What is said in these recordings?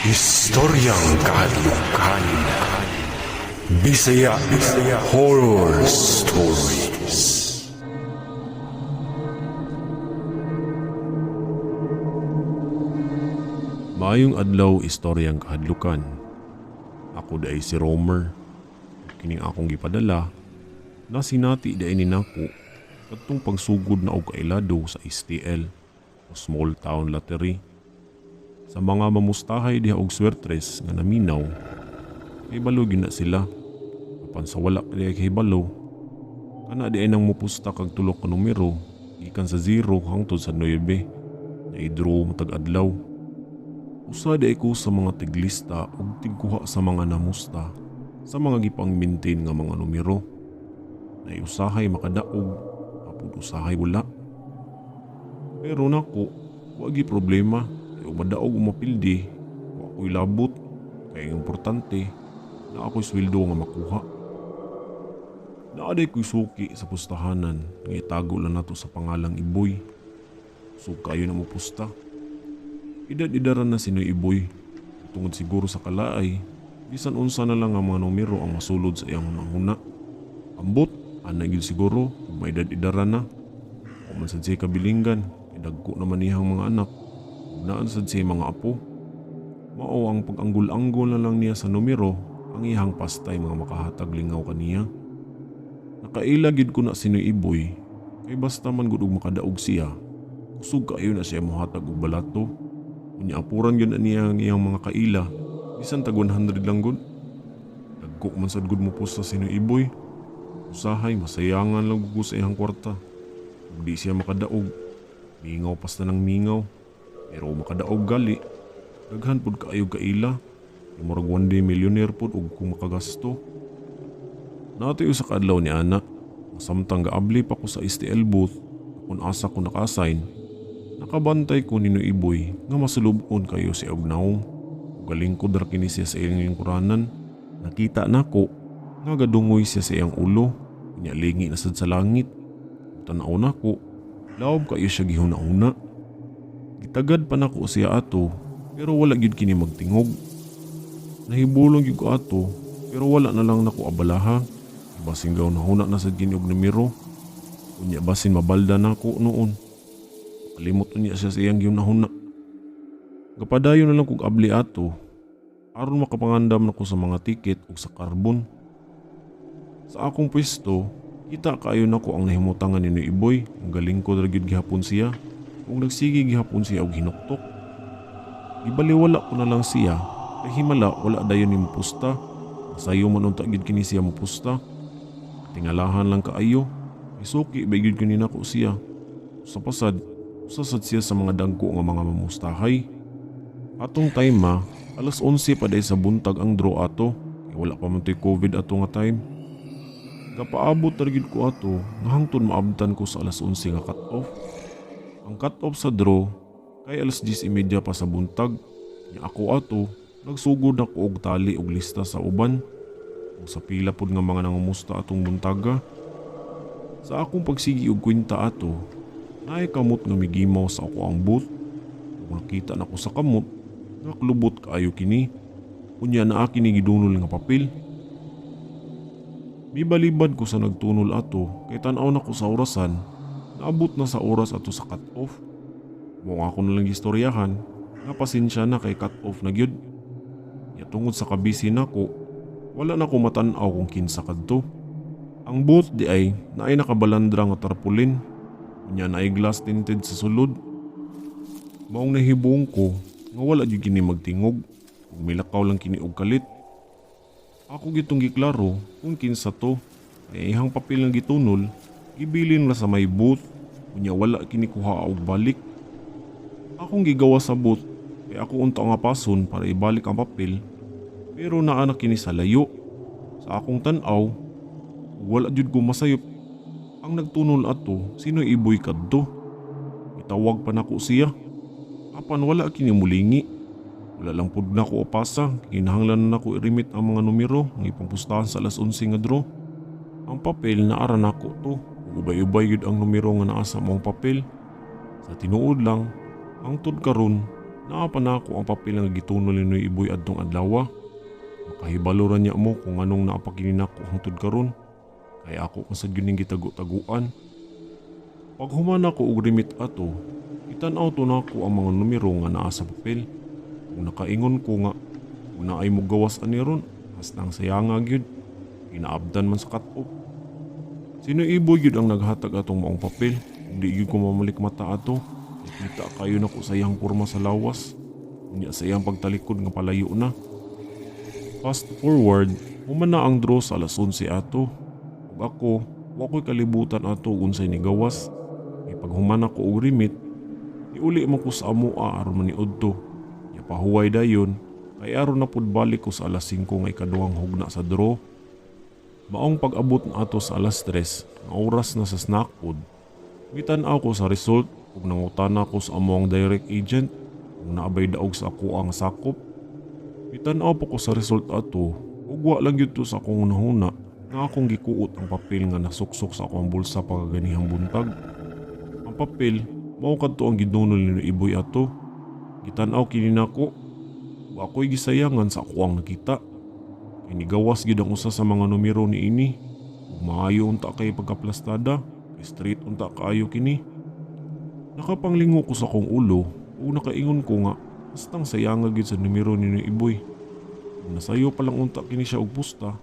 Istoryang Kahadlukan. Bisaya Horror Stories. Maayong adlaw, istoryang kahadlukan. Ako diay si Romer. Kining akong gipadala na sinati diay ni nako kadtong pagsugod na og kailado sa STL o Small Town Lottery. Sa mga mamustahay diha og swertres nga naminaw, kahibalo gyud na sila. Apan sa wala diay kahibalo, kana diay nang mupusta kag tulo ka numero gikan sa 0 hangtod sa 9 na i-draw matag adlaw. Usa diay ko sa mga tiglista ug tigkuha sa mga namusta sa mga gipang-maintain nga mga numero. Nay usahay makadaog, apod usahay wala. Pero nako, wa gi problema. Kay ug madaog o mapildi, wa ko'y labot. Kay ang importante, na ako'y sweldo nga makuha. Naaday ko'y suki sa pustahanan nga itago lang nato sa pangalang Iboy. So kayo na mo pusta. Edad-edaran na si Noy Iboy. Tungod siguro sa kalaay, bisan unsa na lang ang mga numero ang masulod sa iyang hunahuna. Ambot, anay gyud siguro kung may edad-edaran na. O man sad siya kabilinggan, kay dagko naman niyang mga anak. Ug naan sad siya mga apo. Mao ang pag-anggol-anggol na lang niya sa numero ang iyang pastay mga makahatag lingaw kaniya. Nakaila gyud ko na si Noy Iboy, kay basta man gud og makadaog siya, kusog kaayo na siya mohatag og balato. Unya apuran gyud na niya ang iyang mga kaila, bisan tag 100 lang gud. Dagko man sad gud mo pusta si Noy Iboy. Usahay masayangan lang gud sa iyang kwarta. Ug di siya makadaog, mingaw pasta ng mingaw. Pero makadaog gali, daghan pud kaayo kaila. Murag one day millionaire pud og kung makagasto. Nato usa ka adlaw ni ana, samtang gaabli pa ko sa STL booth, kung asa ko naka-assign, nakabantay ko ni Noy Iboy nga masulubon kayo si og naong. Ug galingkod ra kini siya sa iyang lingkuranan. Nakita nako nga gadungoy siya sa iyang ulo, unya lingi na sad sa langit. Ug tan-aw nako, laom kayo siya gihuna-huna. Gitagad pa nako siya ato, pero wala gyud kini magtingog. Nahibulong gyud ko ato, pero wala na lang nako abalaha. Basin gaw nahuna na sad kini og numero. Unya basin mabalda nako noon. Kalimot unya siya sa iyang gihuna-huna. Gapadayon na lang kog abli ato, aron makapangandam nako sa mga tiket ug sa karbon. Sa akong pwesto, kita kaayo nako ang nahimutangan ni Noy Iboy. Ang galingkod ra gyud gihapon siya, ug nagsige gihapon siya og hinuktok. Gibaliwala ko na lang siya, kay himala wala dayon ni mopusta. Sayo man unta gyud kini siya mopusta. Tingalahan lang kaayo, isuki ba gyud kini nako siya. Sa pasad, usasad siya sa mga dagko nga mga mamustahay. Atong time ma, alas 11 pa day sa buntag ang draw ato. Kay wala pa man to'y COVID ato nga time. Gapaabot ra gyud ko ato nga hangtod maabtan ko sa alas 11 nga cut-off. Ang cut-off sa draw kay alas 10:30 pa sa buntag. Nya ako ato, nagsugod ako og tali og lista sa uban. Ug sa pila pod nga mga nangumusta atong buntaga. Sa akong pagsigi og kwenta ato, naay kamot nga migimaw sa ako ang booth. Ug nakita nako sa kamot nga klubot kaayo kini. Unya naa kini gidunol nga papel. Mibalibad ko sa nagtunol ato kay tan-aw nako sa orasan, naabot na sa oras ato sa cut-off. Mao ako na lang gistoryahan nga pasensya na kay cut-off na gyud. Nya tungod sa kabisi nako, wala na ko matan-aw kung kinsa kadto. Ang booth di ay naay nakabalandra nga tarpaulin. Unya naay glass tinted sa sulod. Maong nahibong ko nga wala gyud kini magtingog ug milakaw lang kini og kalit. Ako gitong giklaro kung kinsa to. Kay ihang papel nga gitunol, gibilin ra sa may booth. Unya wala kini kuha og balik. Akong gigawa sa booth kay ako unta nga pason para ibalik ang papel, pero naa na kini sa layo. Sa akong tan-aw, wala jud ko masayop. Ang nagtunol ato, sino Iboy kadto. Itawag pa nako siya. Apan wala kini mulingi. Wala lang pud nako opasa, kinahanglan na nako i-remit ang mga numero ang ipangpustahan sa alas 11 nga draw. Ang papel naara nako to. Ubay-ubay gyud ang numero nga naa sa maong papel. Sa tinuod lang, hangtod karon, Naa pa nako ang papel nga gitunol ni Noy Iboy adtong adlawa. Makahibalo ra niya mo kung anong naa pa kini nako hangtod karon. Kay ako kung sad gyud ning gitago-taguan. Paghuman nako og remit ato, gitan-aw to nako ang mga numero nga naa sa papel. Ug nakaingon ko nga kung naay mogawas ani ron, hastang sayanga gyud. Ginaabdan man sa cut-off. Si Noy Iboy gyud ang naghatag atong maong papel. Ug di gyud ko mamalik mata ato. Kay kita kayo nako sa iyang porma sa lawas. Unya sa iyang pagtalikod nga palayo na. Fast forward, human na ang draw sa alas 11 ato. Ug ako, wa ko'y kalibutan ato ug unsay nigawas. Kay paghuman ako og remit, niuli man ko sa amoa aron maniudto. Nya pahuway dayon, kay aron na pud balik ko sa alas 5 nga ikaduhang hugna sa draw. Maong pag-abot na ato sa alas 3, nga oras na sa snack food, gitan-aw ko sa result ug nangutana ko sa among direct agent kung naabay daog sa ako ang sakop. Gitan-aw pa ko sa result ato ug wa lang gyud to sa akong hunahuna nga akong gikuot ang papel nga nasuksok sa akong bulsa pagkaganihang buntag. Ang papel mao kadto ang gidunol ni Iboy ato. Gitan-aw kini nako ug ako'y gisayangan sa ako ang nakita. Kay nigawas gyud ang usa sa mga numero niini. Ug maayo unta kay pagkaplastada, kay straight unta kaayo kini. Nakapanglingo ko sa akong ulo ug nakaingon ko nga hastang sayanga gyud sa numero ni Noy Iboy. Ug nasayo pa lang unta kini siya og pusta,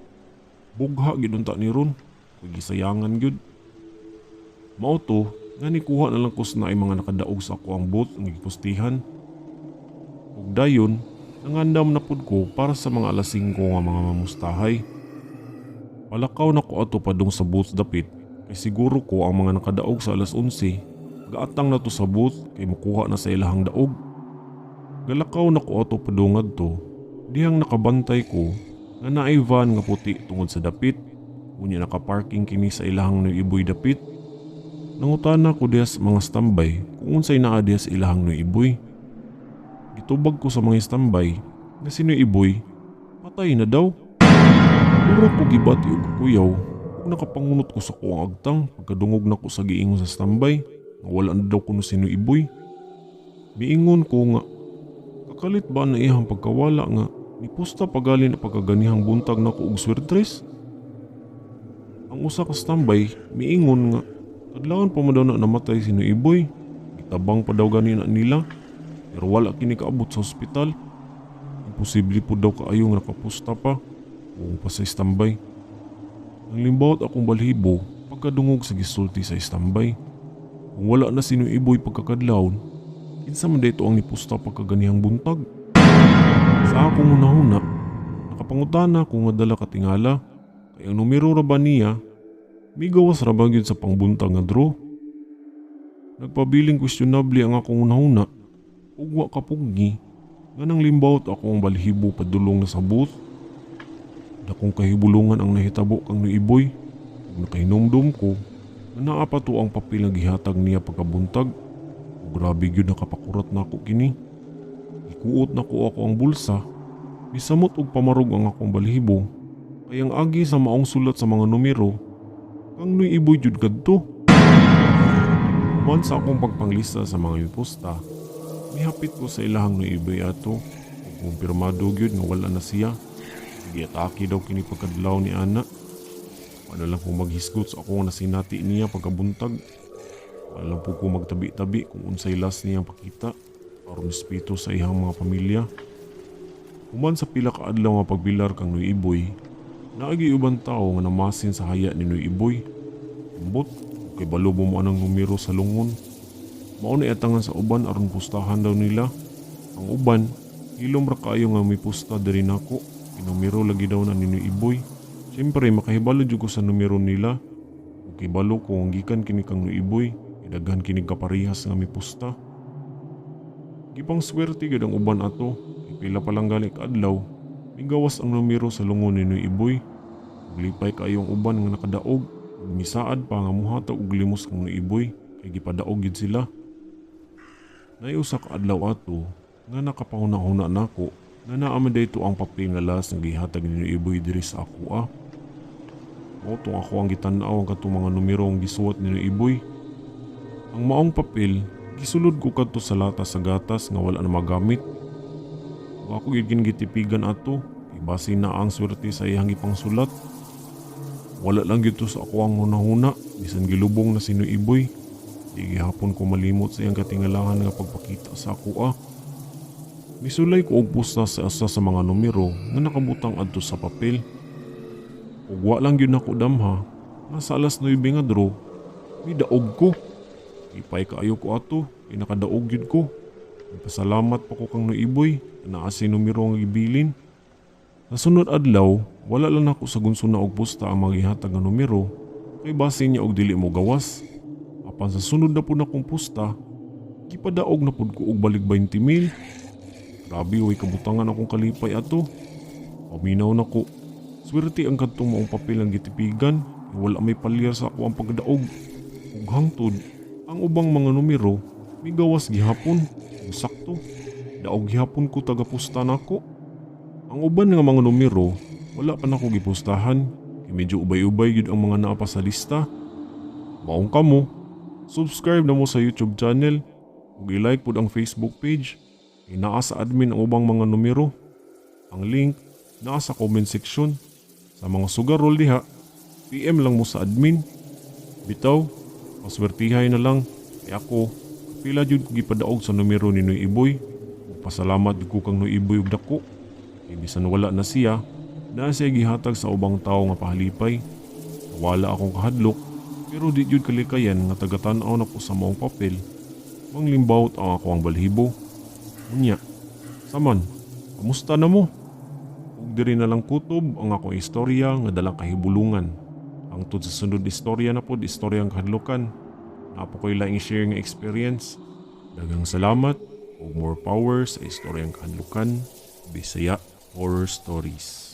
bugha gyud unta ni ron, kay gisayangan gyud. Mao to nga nikuha na lang ko sa naay mga nakadaog sa ako ang booth nga gipustihan. Ug dayon, nangandam na pud ko para sa mga alas 5 nga mga mamustahay. Palakaw na ko ato padung sa booth dapit kay siguro ko ang mga nakadaog sa alas 11 gaatang na to sa booth kay mukuha na sa ilahang daog. Galakaw na ko ato padung ngadto, dihang nakabantay ko nga naay van nga puti tungod sa dapit. Unya nakaparking kini sa ilahang Noy Iboy dapit. Nangutana ko diha sa mga standby kung unsay naa diha sa ilahang Noy Iboy. Gitubag ko sa mga standby nga si Noy Iboy patay na daw. Mura ko gibati og kuyaw ug nakapangunot ko sa kuang agtang pagkadungog nako sa giingon sa standby nga wala na daw kuno si Noy Iboy. Miingon ko nga kakalit ba na iyang pagkawala nga nipusta pagali na pagkaganihang buntag nako og swertres? Ang usa ka standby miingon nga kadlawon pa man daw na namatay si Noy Iboy. Gitabang pa daw gani na nila pero wala kini kaabot sa ospital. Imposible po daw kaayo nga nakapusta pa kung pa sa standby. Ang limbawot akong balhibo pagkadungog sa gisulti sa standby. Kung wala na si Noy Iboy pagkakadlawon, kinsa man dito ang nipusta pagkaganihang buntag? Sa akong hunahuna, nakapangutana ko nga dala katingala, kay ang numero ra ba niya, migawas ra ba gyud sa pangbuntag nga draw? Nagpabiling questionable ang akong hunahuna, ug wa kapugni, nga nang limbawot ako ang balhibo padulong na sa booth. Dakong kahibulungan ang nahitabo kang Noy Iboy, ug nakahinumdum ko nga naa pa to ang papel nga gihatag niya pagkabuntag. Ug grabe gyud nakapakurat nako kini. Gikuot nako ako ang bulsa, misamot og pamarog ang akong balhibo, kay ang agi sa maong sulat sa mga numero, kang Noy Iboy jud kadto. Human sa akong pagpanglista sa mga mipusta, mihapit ko sa ilahang Noy Iboy ato, ug kumpirmado gyud nga wala na siya. Giatake daw kini pagkadlaw ni ana. Wala lang kong maghisgot sa akong nasinati niya pagkabuntag. Wala lang po ko magtabi-tabi kung unsay last niyang pakita aron respeto sa iyang mga pamilya. Human sa pila ka adlaw nga pagbilar kang Noy Iboy, naagi uban tao nga namasin sa haya ni Noy Iboy. Ambot, kay balo mo anang numero sa lungon. Mao na atangan sa uban aron pustahan daw nila. Ang uban, hilom ra kaayo nga may pusta diri nako. Inumero lagi daw na ni Noy Iboy. Siyempre, makahibalo jud ko sa numero nila. Ug kibalo ko ang gikan kini kang Noy Iboy, idaghan kini kaparehas nga may pusta. Gipang swerte gyud ang uban ato. Kay pila pa lang gali kaadlaw, migawas ang numero sa lungon ni Noy Iboy. Ug lipay kaayo ang uban nga nakadaog. Ug misaad pa nga muhatag og limos kang Noy Iboy kay gipadaog gyud sila. Naay usa ka adlaw ato nga nakapahuna-huna nako nga naa man dayto ang papel nga last nga gihatag ni Noy Iboy diri sa akoa. Mao tong ako ang gitan-aw ang katong mga numero ang gisuwat ni Noy Iboy. Ang maong papel Gisulod ko kadto sa lata sa gatas nga wala na magamit. Ug ako gyud gitipigan ato, kay basin naa ang swerte sa iyang gipangsulat. Wala lang gyud to sa ako ang hunahuna, bisan gilubong na si Noy Iboy. Di gihapon ko malimot sa iyang katingalahan nga pagpakita sa akoa. Misulay ko og pusta sa usa sa mga numero nga nakabutang adto sa papel. Ug wa lang gyud nako damha nga sa alas 9 nga draw, midaog ko. Ipay kaayo ko ato, kay nakadaog gyud ko. Pasalamat pa ko kang Noy Iboy, naa say numero nga gibilin. Sa sunod adlaw, wala lang nako sa gunsuna og pusta ang mga gihatag nga numero kay basin niya og dili mo gawas. Apan sa sunod na pud akong pusta, gipadaog na pud ko og balik 20 mil. Grabe, way kabutangan akong kalipay ato. Paminaw nako. Swerte ang kadtong maong papel ang gitipigan, kay wala may palyar sa ako ang pagdaog. Ug hangtod, ang ubang mga numero migawas gihapon, ug sakto. Daog gihapon ko taga-pusta nako. Ang uban nga mga numero, wala pa nako gipustahan, kay medyo ubay-ubay gyud ang mga naa pa sa lista. Maong kamo, subscribe na mo sa YouTube channel ug i-like pud ang Facebook page. Kay naa sa admin ang ubang mga numero. Ang link naa sa comment section. Sa mga sugarol diha, PM lang mo sa admin. Bitaw, paswertihay na lang. Kay ako, pila jud ko gipadaog sa numero ni Noy Iboy. Ug pasalamat jud ko kang Noy Iboy og dako. Kay bisan wala na siya, naa siya gihatag sa ubang tawo nga pahalipay. Wala akong kahadlok, pero di jud kalikayan nga taga-tan-aw nako sa maong papel. Manglimbawot ang ako ang balhibo. Unya, saman, kamusta na mo? Ug diri na lang kutob ang akong istorya nga dalang kahibulungan. Hangtod sa sunod istorya na pod, istoryang kahadlukan. Naa pa ko'y laing share nga experience. Daghang salamat ug more power sa istoryang kahadlukan. Bisaya Horror Stories.